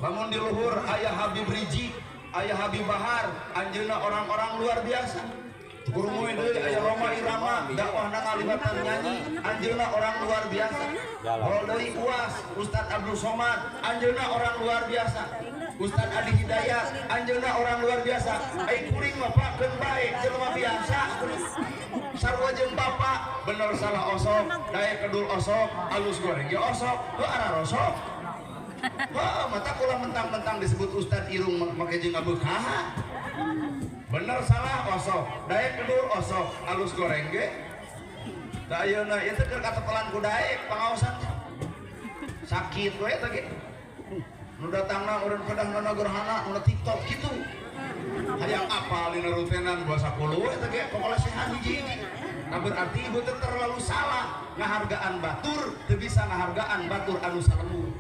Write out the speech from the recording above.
Lamun di luhur aya Habib Rizik, aya Habib Bahar, anjeunna orang-orang luar biasa. Kurumuy deui aya Rhoma Irama, dakwahna ngalibatan nyanyi, anjeunna orang luar biasa. Hol deui Uas, Ustaz Abdul Somad, anjeunna orang luar biasa. Ustaz Adi Hidayat, anjeunna orang luar biasa. Ai kuring mah Pak keun bae jelema biasa. Sarua jeung bapak, bener salah osok, daek kedul osok, alus goreng ge osok, heuh ararosok. Wah, mata kula mentang-mentang disebut Ustad irung make jeung ngabeukahan. Bener salah osok, daek kedul osok, alus goreng ge. Da ayeuna ieu teh keur katepelan ku daek pangaosan. Sakit we teh ge. Nu datangna urang kedah gerhana, nu TikTok kitu. Hayang apal dina rutenan 210 we teh ge kokolesehan hiji-hiji. Nah berarti ibu teh terlalu salah ngahargaan batur, teu bisa ngahargaan batur anu salembur.